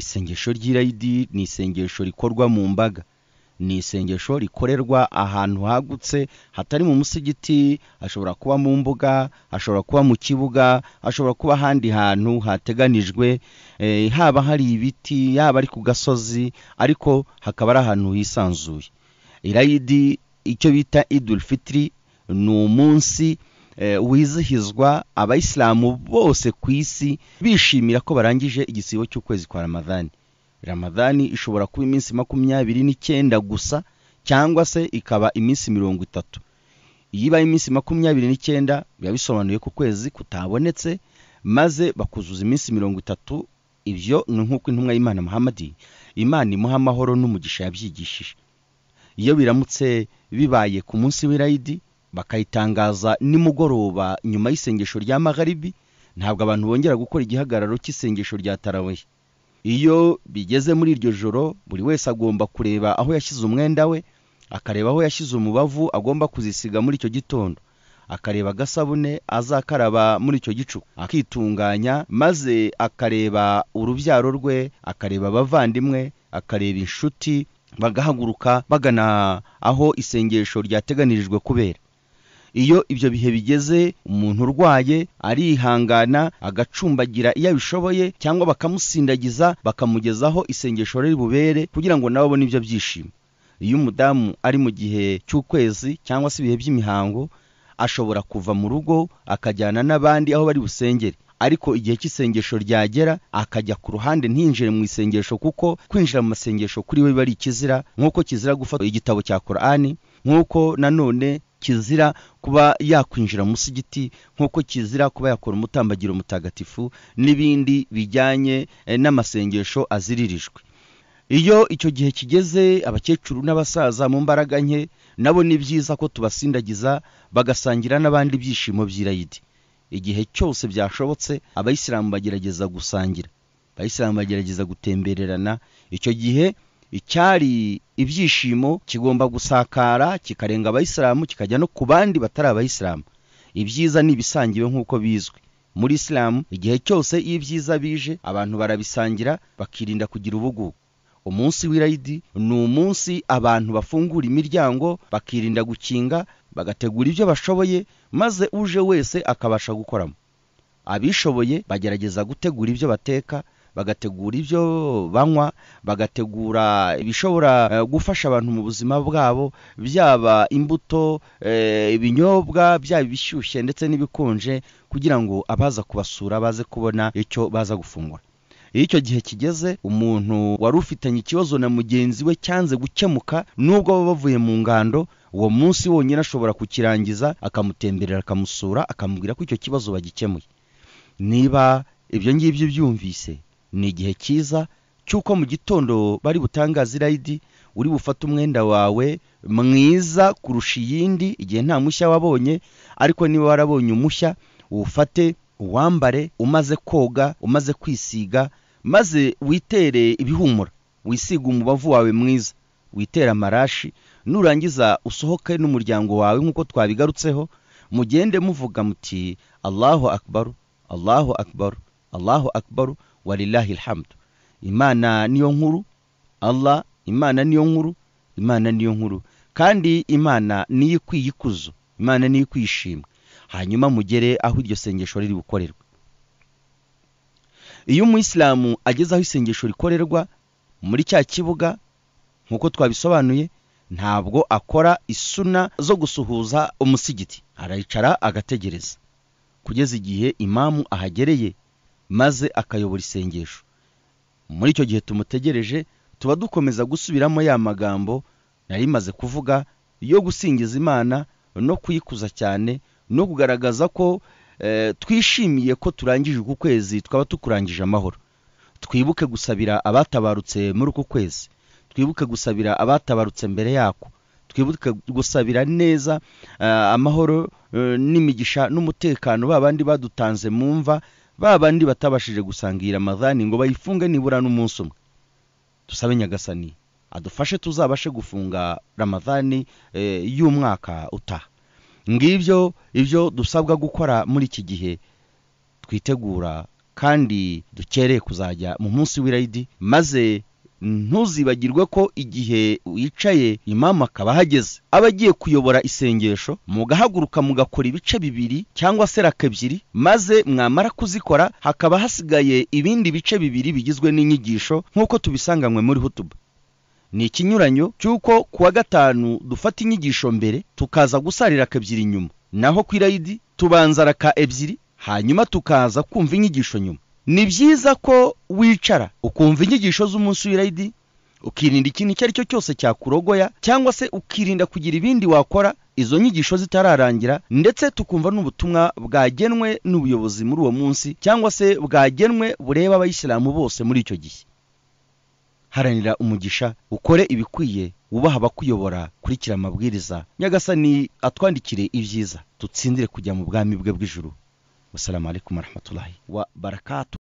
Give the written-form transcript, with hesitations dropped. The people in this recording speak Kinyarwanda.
Isengesho ry'irayidi ni isengesho rikorwa mu mbaga, ni isengesho rikorerwa ahantu hagutse hatari mu musigiti, hashobora kuba mu mbuga, hashobora kuba mu kibuga, hashobora kuba ahandi hantu hateganijwe, haba hari ibiti, yaba ari ku gasozi, ariko hakaba ari ahantu hisanzuye. Irayidi, icyo bita Idul Fitri, ni umunsi wizihizwa abayisilamu bose ku isi bishimira ko barangije igisibo cy'ukwezi kwa Ramadhani. Ramadhani ishobora kuba iminsi 29 gusa, cyangwa se ikaba iminsi 30. Iyo ibaye iminsi 29 biba bisobanuye ko ukwezi kutabonetse, maze bakuzuza iminsi 30. Ibyo ni nk'uko intumwa y'Imana Muhammad, Imana imuha amahoro n'umugisha, yabyigishije. Iyo biramutse bibaye ku munsi w'irayidi bakayitangaza nimugoroba nyuma y'isengesho rya magharibi, ntabwo abantu bongera gukora igihagararo cy'isengesho rya tarawehi. Iyo bigeze muri iryo joro, buri wese agomba kureba aho yashyize umwenda we, akareba aho yashyize umubavu agomba kuzisiga muri icyo gitondo, akareba agasabune azakaraba muri icyo gicuku, akitunganya, maze akareba urubyaro rwe, akareba abavandimwe, akareba inshuti, bagahaguruka bagana aho isengesho ryateganirijwe kubera. Iyo ibyo bihe bigeze, umuntu urwaye arihangana agacumbagira iyo abishoboye, cyangwa bakamusindagiza bakamugezaho isengesho riri bubere kugira ngo nawe abone ibyo byishimo. Iyo umudamu ari mu gihe cy'ukwezi cyangwa se ibihe by'imihango, ashobora kuva mu rugo akajyana n'abandi aho bari busengere, ariko igihe cy'isengesho ryagera akajya ku ruhande ntinjire mu isengesho, kuko kwinjira mu masengesho kuri we biba ari ikizira, nk'uko kizira gufata igitabo cya Qur'ani, nk'uko nanone kizira kuba yakwinjira mu musigiti, nk'uko kizira kuba yakora umutambagiro mutagatifu n'ibindi bijyanye n'amasengesho aziririjwe. Iyo icyo gihe kigeze, abakecuru n'abasaza mu mbaraga nke nabo ni byiza ko tubasindagiza bagasangira n'abandi ibyishimo by'irayidi. Igihe cyose byashobotse, abayisilamu bagerageza gusangira, abayisilamu bagerageza gutembererana. Icyo gihe icyari ibyishimo kigomba gusakara kikarenga abayisilamu kikajya no ku bandi batari abayisilamu. Ibyiza ni ibisangiwe nk'uko bizwi muri isilamu. Igihe cyose iyo ibyiza bije, abantu barabisangira bakirinda kugira ubugugu. Umunsi w'irayidi ni umunsi abantu bafungura imiryango, bakirinda gukinga, bagategura ibyo bashoboye, maze uje wese akabasha gukoramo. Abishoboye bagerageza gutegura ibyo bateka, bagategura ibyo banywa, bagategura ibishobora gufasha abantu mu buzima bwabo, byaba imbuto, ibinyobwa, byaba ibishyushye ndetse n'ibikonje, kugira ngo abaza kubasura baze kubona icyo baza gufungura. Iyo icyo gihe kigeze, umuntu wari ufitanye ikibazo na mugenzi we cyanze gukemuka, nubwo baba bavuye mu ngando, uwo munsi wonyine ashobora kukirangiza, akamutemberera, akamusura, akamubwira ko icyo kibazo bagikemuye. Niba ibyo ngibyo byumvise, ni igihe cyiza cy'uko mu gitondo bari butangaze irayidi, uri bufate umwenda wawe mwiza kurusha iyindi igihe nta mushya wabonye, ariko niba warabonye umushya uwufate uwambare umaze koga, umaze kwisiga, maze witere ibihumura, wisiga umubavu wawe mwiza, witere amarashi, nurangiza usohoke n'umuryango wawe nk'uko twabigarutseho, mugende muvuga muti Allahu akbar, Allahu akbar, Allahu akbar, walillahi alhamdu. Imana niyo nkuru, Allah, Imana niyo nkuru, Imana niyo nkuru, kandi Imana niyo ikwiye ikuzo, Imana niyo ikwiye ishimwe. Hanyuma mugere aho iryo sengesho riri bukorerwe. Iyo umuyisilamu ageze aho isengesho rikorerwa muri cya kibuga, nk'uko twabisobanuye, ntabwo akora isuna zo gusuhuza umusigiti, arayicara agategereza kugeza igihe imamu ahagereye, maze akayobora isengesho. Muri icyo gihe tumutegereje, tuba dukomeza gusubiramo ya magambo nari maze kuvuga yo gusingiza Imana no kuyikuza cyane, no kugaragaza ko twishimiye ko turangije uku kwezi, twaba tukurangije amahoro. Twibuke gusabira abatabarutse muri uku kwezi, twibuke gusabira abatabarutse mbere yako, twibuke gusabira neza amahoro n'imigisha n'umutekano ba bandi badutanze mu mva, ba bandi batabashije gusangira Ramadhani ngo bayifunge nibura n'umunsi umwe. Dusabe Nyagasani adufashe tuzabashe gufunga Ramadhani y'umwaka utaha. Ngibyo ibyo dusabwa gukora muri iki gihe twitegura Kandi dukereye kuzajya mu munsi w'irayidi. Maze ntuzibagirwe ko igihe wicaye imamu akaba ahageze, aba agiye kuyobora isengesho, mugahaguruka mugakora ibice bibiri cyangwa se raka ebyiri, maze mwamara kuzikora hakaba hasigaye ibindi bice bibiri bigizwe n'inyigisho nk'uko tubisanganywe muri hutuba. Ni ikinyuranyo cy'uko kuwa gatanu dufata inyigisho mbere tukaza gusarira raka ebyiri nyuma, naho ku irayidi tubanza raka ebyiri hanyuma tukaza kumva inyigisho nyuma. Ni byiza ko wicara ukumva inyigisho z'umunsi w'irayidi, ukirinda ikintu icyo ari cyo cyose cyakurogoya cyangwa se ukirinda kugira ibindi wakora izo nyigisho zitararangira, ndetse tukumva n'ubutumwa bwagenwe n'ubuyobozi muri uwo munsi cyangwa se bwagenwe bureba abayisilamu bose muri icyo gihe. Haranira umugisha, ukore ibikwiye, wubaha abakuyobora, kurikira amabwiriza. Nyagasani atwandikire ibyiza, dutsindire kujya mu bwami bwe bw'ijuru. Wassalamu alaikum warahmatullahi wa barakatuh.